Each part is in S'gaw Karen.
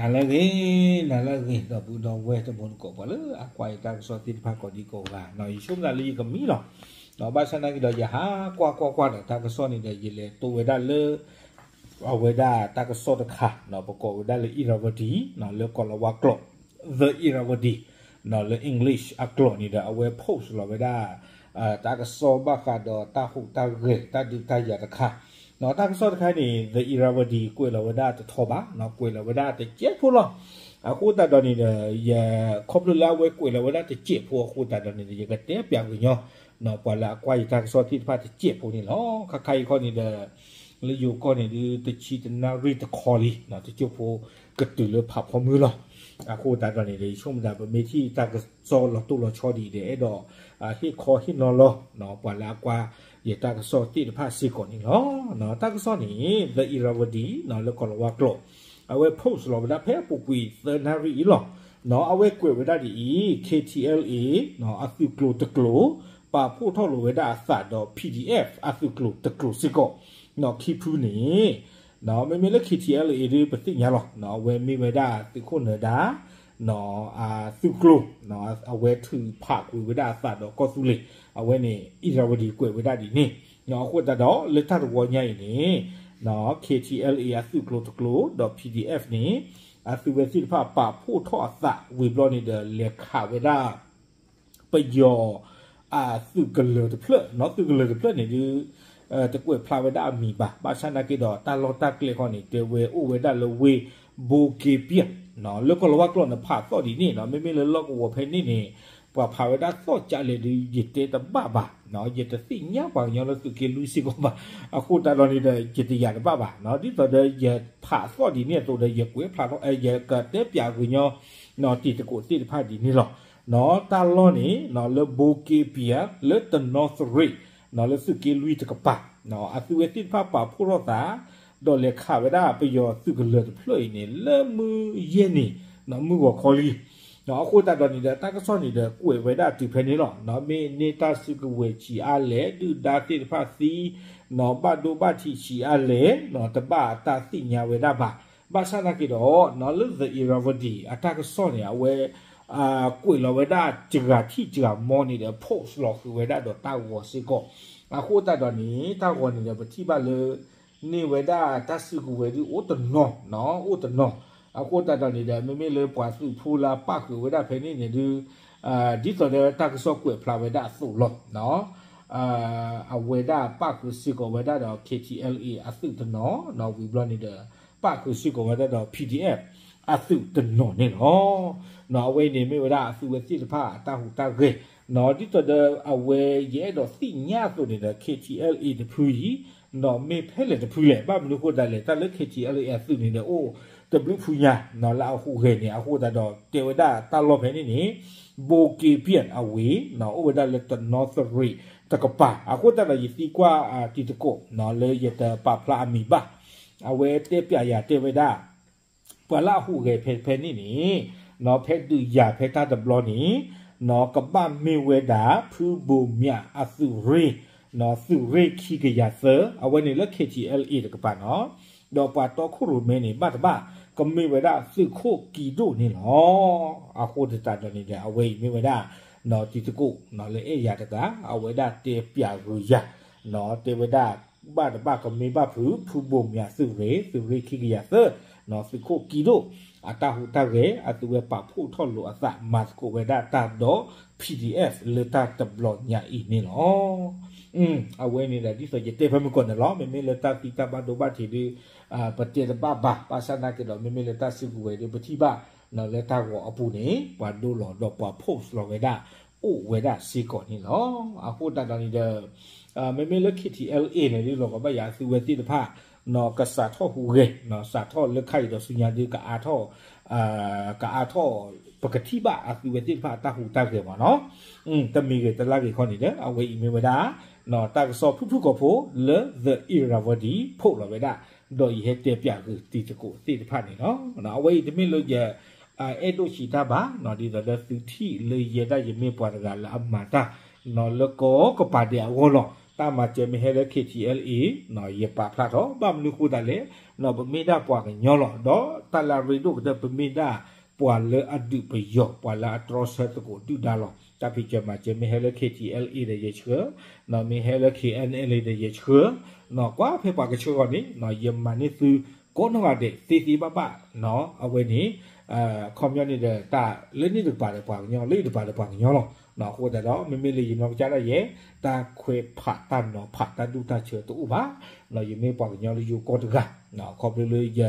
နၤလၢအဂ့ၤ, နၤလၢအဂ့ၤ ဒီပုၢ်ဒီဝဲၢ်တံၤသကိး ပှၤလၢအကွၢ်ယတၢ်ကစီၣ်သ့ၣ်တဖၣ်ကိးဒံကိးဂၤ, ယဆိကမိၣ်လၢယကမံလီၤ. ဘၣ်ဆၣ်သနာ်က့ဒီး ယဟးကွၢ်ကွၢ်ကွၢ်ဒီးတၢ်ကစီၣ်န့ၣ်ဒီး ယလဲၤတိဝဲဒၣ်လၢ အဝဲဒၣ်တၢ်ကစီၣ်တခါ ပကိးဝဲဒၣ်လၢ Irrawaddy လၢကီၤလၤဝါကျိာ်, The Irrawaddy လၢ English အကျိာ်န့ၣ်ဒီး အဝဲ post လီၤဝဲဒၣ် တၢ်ကစီၣ်ဘၣ်ဃးဒီးတၢ်ဟူးတၢ်ဂဲၤ တၢ်ဒုးတၢ်ယၤတခါ, တၢ်ကစီၣ်တခါန့ၣ် The Irrawaddy ကွဲးလီၤဝဲဒၣ်တထီဘၣ်, ကွဲးလီၤဝဲဒၣ်တစဲးဖိလီၤ. အဃိသတးဒီးန့ၣ်ဒီး ယ ခီဖျိလၢအဝဲကွဲးလီၤဝဲဒၣ်တစဲးဖိအဃိသတးဒီးန့ၣ်ဒီး ယကတဲပၠးကညီ ပှၤလၢအကွၢ်ယတၢ်ကစီၣ်သ့ၣ်တဖၣ်တစဲးဖိန့ၣ်လီၤ. ခါခါအံၤခီန့ၣ်ဒီး လၢယိၤကီၢ်န့ၣ်ဒုး တဆံတနၣ်ရံၣ်တခီလံ, တစိၢ်ဖိကတုၤလၢဖးဖီမုၢ်လီၤ. အဃိသတးဒီးန့ၣ်ဒီး ယဆိကမိၣ်သးပမ့ၢ်ထံၣ်တၢ်ကစီၣ်လီၤတိၢ်လီၤဆီဒ်အံၤဒီး အဲၣ်ဒိး ဟ့ၣ်ခီဟ့ၣ်နီၤလီၤ ပှၤလၢအကွၢ်ယတၢ်ကစီၣ်သ့ၣ်တဖၣ်စ့ၢ်ကီးန့ၣ်လီၤ. တၢ်ကစီၣ်န့ၣ် The Irrawaddy လၢကီၤလၤဝါကျိာ် အဝဲ post လီၤဝဲဒၣ်ဖဲအပူၤကွံာ်သၢနၣ်ရံၣ်အံၤလီၤ. အဝဲကွဲးဝဲဒၣ်ဒ်အံၤ, K T L A အသုးကျိၤတကျိၤ ပာ်ဖှိၣ်ထီၣ်လိာ်ဝဲဒၣ်အသးဒီး P D F အသုးကျိၤတကျိၤစ့ၢ်ကီး, ခံဖုန့ၣ် မ့မ့ၢ်လၢ K T L A ဒုးပသ့ၣ်ညါလီၤ. အဝဲမ့ၢ်ဝဲဒၣ်သုးခိၣ်နၢၤဒါ သုးကျိၤ အဝဲထုးဖးကွံာ်ဝဲဒၣ်အသးဒီးကီၢ်သူလ့ၤ, အဝဲန့ၣ် Irrawaddy ကွဲးဝဲဒၣ်ဒ်န့ၣ်. အဃိသတးဒီး လၢတၢ်တဝီညါအံၤန့ၣ် K T L A အသုးကျိၤတကျိၤဒီး P D F န့ၣ် အသုဝဲသ့ၣ်တဖၣ်ပာ်ဖှိၣ်ထီၣ်အသးဝံၤဘျီန့ၣ်ဒီး လဲၤခးဝဲဒၣ် ပယီၤ အသုးကလၢၤတဖျၢၣ်, သုးကလၢၤတဖျၢၣ်န့ၣ်ဒုး တကွဲးဖျါဝဲဒၣ်အမံၤဘၣ်. ဘၣ်ဆၣ်သနာ်က့ဒီး တၢ်လီၢ်တၢ်ကျဲခီန့ၣ် တဲဝဲအိၣ်ဝဲဒၣ်လၢဝ့ၢ် ဘိက့ပၠၣ်, လၢကီၤလၤဝါကျိာ်န့ၣ်ဖးသီၣ်ဒ်န့ၣ်, မ့မ့ၢ်လၢလီၢ်ကဝီၤဖဲန့ၣ်န့ၣ် ပှၤဖးဝဲဒၣ်သီၣ်ကၠးလဲၣ်ဒုး ယတဲတဘၣ်ဘၣ်, ယတသ့ၣ်ညါပှၤကညီလၢသုးက့လွံၢ်စ့ၢ်ကီးဘၣ်. အဃိသတးဒီးန့ၣ်ဒီး ယတယာ်တဘၣ်ဘၣ်. ဒ်သိးဒီးယဖးသီၣ်ဒ်န့ၣ်အသိးဒီး ယကွဲးဖျါထီၣ် ယကတဲပၠးကညီ တံၤသကိးသ့ၣ်တဖၣ်ဒ်န့ၣ်လီၤ. တၢ်လီၢ်န့ၣ် လၢဘိက့ပၠၣ် လၢတနီသရံး လၢသုးက့လွံၢ်တကပၤ, အသုဝဲသ့ၣ်တဖၣ်ပာ်ဖှိၣ်ထီၣ်သး ဒီးလဲၤခးဝဲဒၣ်ပယီၤသုးကလၢၤတဖျၢၣ်အံၤန့ၣ် လၢမုၢ်ယဲၢ်နံၤ မုၢ်ဂီၤခီလံ. အဃိသတးဒီးန့ၣ်ဒီး တၢ်ကစီၣ်န့ၣ်ဒီး ကွဲးဝဲဒၣ်တုၤဖဲန့ၣ်လီၤ. မ့ၢ်န့ၢ်တၢ်စုကဝဲၤဆံးအါလဲၣ်, ဒုၣ်ဒါသ့ၣ်တဖၣ်သံ, ဘၣ်ဒိဘၣ်ထံးဆံးအါလဲၣ်, တဘၣ်တၢ်သ့ၣ်ညါဝဲဒၣ်ဘၣ်. ဘၣ်ဆၣ်သနာ်က့ဒီး လၢ The Irrawaddy အတၢ်ကစီၣ်န့ၣ် အဝဲ ကွဲးလီၤဝဲဒၣ်စှၤထံၣ်စှၤမီန့ၣ်ဒီး post လီၤဃုာ်ဝဲဒၣ်ဒီးတၢ်ဂီၤစ့ၢ်ကီး. အဃိသတးဒီးန့ၣ် တၢ်ဂီၤန့ၣ်ဒီး ပထံၣ်ဘၣ်လၢ န့ၢ်ဝဲဒၣ်တၢ်စုကဝဲၤဒုးအိၣ်တနီၤ, အိၣ်တနီၤ. အဃိသတးဒီးန့ၣ်ဒီး မ့မ့ၢ်လၢပှၤသုးဖိလၢအပၣ်ဃုာ်ဝဲဒၣ်ဖဲန့ၣ်န့ၣ်ဒုး ဒ်သိးဒီးတၢ်ကစီၣ်ကွဲးဖျါဝဲဒၣ်အသိးလီၤ. အဝဲဒၣ်ပၣ်ဃုာ်စ့ၢ်ကီးဝဲဒၣ်ဒီး K T L A အသုးတနီၤ, ဝံၤဘျီန့ၣ်ဒီး ပၣ်ဃုာ်စ့ၢ်ကီးဝဲဒၣ်ဒီး P D F အသုးတနီၤန့ၣ်လီၤ. အဝဲအံၤန့ၣ်မ့ၢ်ဝဲဒၣ်အသုဝဲသ့ၣ်တဖၣ်အတၢ်ဟူးတၢ်ဂဲၤ, ဒ်သိးဒီးအဝဲယအဲၣ်ဒိးသ့ၣ်ညါအသိးန့ၣ်ဒီး K T L A တဖုအံၤ မ့ၢ်ဖဲလဲၣ်တဖုလဲၣ်. ဘၣ်မနုၤအဃိသတးလဲၣ်, တၢ်လၢ K T L A အသုးန့ၣ်ဒီး အိၣ်တဘျုးဖုညါ လၢအဟူးဂဲၤန့ၣ်. အဃိသတးဒီးတဲဝဲဒၣ်တၢ်လီၢ်ဖဲန့ၣ်န့ၣ် ဘိက့ပၠၣ်အဝ့ၢ်, အိၣ်ဝဲဒၣ်လၢတနီသရံးတကပၤ. အဃိသတးဒီးယသံကွၢ်တံၤသကိး လၢယတပာ်ဖျါအမံၤဘၣ်. အဝဲတဲပၠးယၤတဲဝဲဒၣ် ပှၤလၢအဟူးဂဲၤဖဲဖဲန့ၣ်န့ၣ် ဖဲဒုးယၤဖဲတၢ်တဘျီန့ၣ် ကဘၣ်မ့ၢ်ဝဲဒၣ် ဖုဘိးမၠးအသုးရ့ၣ်, သုးရ့ၣ်ခံကယၤသၢ, အဝဲန့ၣ်လၢ K T L A တကပၤနီၤ. ဒီးပှၤတီခိၣ်ရိၣ်မဲန့ၣ် ဘၣ်တဘၣ် ကမ့ၢ်ဝဲဒၣ်သုးခိၣ်ကံဒိၣ်န့ၣ်လီၤ. အဃိသတးဒီးန့ၣ်ဒီး အဝဲအံၤမ့ၢ်ဝဲဒၣ် တံၤသကိး လၢအဲၣ်ယၤတဂၤ အဝဲဒၣ်တဲပၠးဂုာ်ယၤ တဲဝဲဒၣ် ဘၣ်တဘၣ်ကမ့ၢ်ဘၣ်ဖု ဖုဘိးမၠးသုးရ့ၣ်, သုးရ့ၣ်ခံကယၤသၢ, သုးခိၣ်ကံဒိၣ် အတၢ်ဟူးတၢ်ဂဲၤ အသုဝဲပာ်ဖှိၣ်ထီၣ်လိာ်အသးမၤသကိးဝဲဒၣ်တၢ်ဒီး P D F လၢတၢ်တဘျီညါအံၤန့ၣ်လီၤ. အဝဲန့ၣ်ဒီး ဒ်သိးယတဲဖဲမုၢ်ကီၢ်န့ၣ်လီၤ. မ့မ့ၢ်လၢတၢ်သံတၢ်ဘၣ်ဒိဘၣ်ထံးဒုး ပတဲတဘၣ်ဘၣ်. ဘၣ်ဆၣ်သနာ်က့ဒီး မ့မ့ၢ်လၢတၢ်စုကဝဲၤဒုး ပထံၣ်ဘၣ် လၢတၢ်ဂီၤအပူၤန့ၣ် ပှၤဒိလီၤဒီးပှၤ post လီၤဝဲဒၣ် အိၣ်ဝဲဒၣ်စ့ၢ်ကီးန့ၣ်လီၤ. အဃိသတးဒီးန့ၣ်ဒီး မ့မ့ၢ်လၢ K T L A န့ၣ်ဒုး လီၤကဘၣ်ယၤအသုဝဲသ့ၣ်တဖၣ် ကစးထီၣ်ဟူးဂဲၤ စးထီၣ်လၢခါအံၤဒီးဆူညါဒုး ကအါထီၣ် ပကထံၣ်ဘၣ်အသုဝဲသ့ၣ်တဖၣ်အတၢ်ဟူးတၢ်ဂဲၤမးနီၤ. တမံၤဂ့ၤတလါဂ့ၤခီန့ၣ်ဒီး အဝဲအံၤမ့ၢ်ဝဲဒၣ် တၢ်ကစီၣ်ဖုၣ်ဖုၣ်ကိာ်ဖိလၢ The Irrawaddy ဖီၣ်လီၤဝဲဒၣ် ဒီးယဟဲတဲပၠးဂုာ်တံၤသကိးသ့ၣ်တဖၣ်န့ၣ်လီၤ. အဝဲအံၤတမ့ၢ်လၢယ အဲၣ်ဒိးစံးတၢ်ဘၣ် ဒ်သိးလၢသုထံၣ်လၢယဲဒၣ်ယမ့ၢ်ပှၤတဂၤလၢအမၤတၢ် လၢကီၢ်ကပၤဒဲးအဂီၢ်လီၤ. တၢ်မၤစၢၤမ့ၢ်ဟဲလၢ K T L A ယပာ်ဖျါထီၣ် ဘၣ်မနုၤဃိသတးလဲၣ်, ပမ့ၢ်ဒၣ်ပှၤကညီလီၤ. ဒီးတၢ်လၢအရ့ဒိၣ်ကတၢၢ် ပမ့ၢ်ဒၣ်ပှၤလၢအဒုးပယီၤ ပှၤလၢအတြီဆၢသကိးဒုၣ်ဒါလီၤ. တၢ်ဖံးစၢၤမၤစၢၤမ့ၢ်ဟဲလၢ K T L A ဒီးယဆှၢ, မ့ၢ်ဟဲလၢ K N L A ဒီးယဆှၢ, ကွၢ်ဖဲပှၤကဆှၢအဂီၢ်န့ၣ် ယမၤန့ၢ်သုကိးနီၢ်ဂၤဒဲးသ့သ့ဘၣ်ဘၣ်. အဝဲန့ၣ် ခီပညီန့ၣ်ဒီး တၢ်လၢန့ၣ်တကပၤဒီးပှၤကညီ လၢယတကပၤဒီးပှၤကညီလီၤ. အဃိသတးဒီး မ့မ့ၢ်လၢယနီၢ်ကစၢ်ဒၣ်ယဲ တၢ်ခွဲးဖးတၢ်နီၤဖးတၢ်ဒူၣ်တၢ်ဆၢတအိၣ်ဘၣ်. ယမ့ၢ်ပှၤကညီလၢယိၤကီၢ်တဂၤ, ခီဖျိလၢယ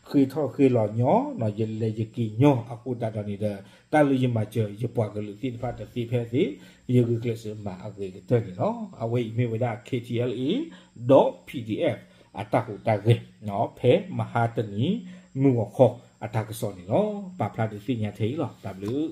ဃ့ထီၣ်ဃ့လီၤညီ, ယလဲၤယက့ၤညီအဃိသတးဒီးန့ၣ်ဒီး တၢ်လၢယမၤစၢၤယပှၤကလုာ်သ့ၣ်တဖၣ်တသ့ဖဲသ့ ယဂုာ်ကျဲးစၢးမၤအဂ့ၤကတၢၢ်န့ၣ်လီၤ. အဝဲအံၤမ့ၢ်ဝဲဒၣ် K T L A ဒီး P D F အတၢ်ဟူးတၢ်ဂဲၤ ဖဲမဟါတနံၤ မုၢ်ဂီၤခီအတၢ်ကစီၣ်န့ၣ်လီၤ. ပာ်ဖျါဒုးသ့ၣ်ညါထဲအံၤလီၤ. တၢ်ဘျုး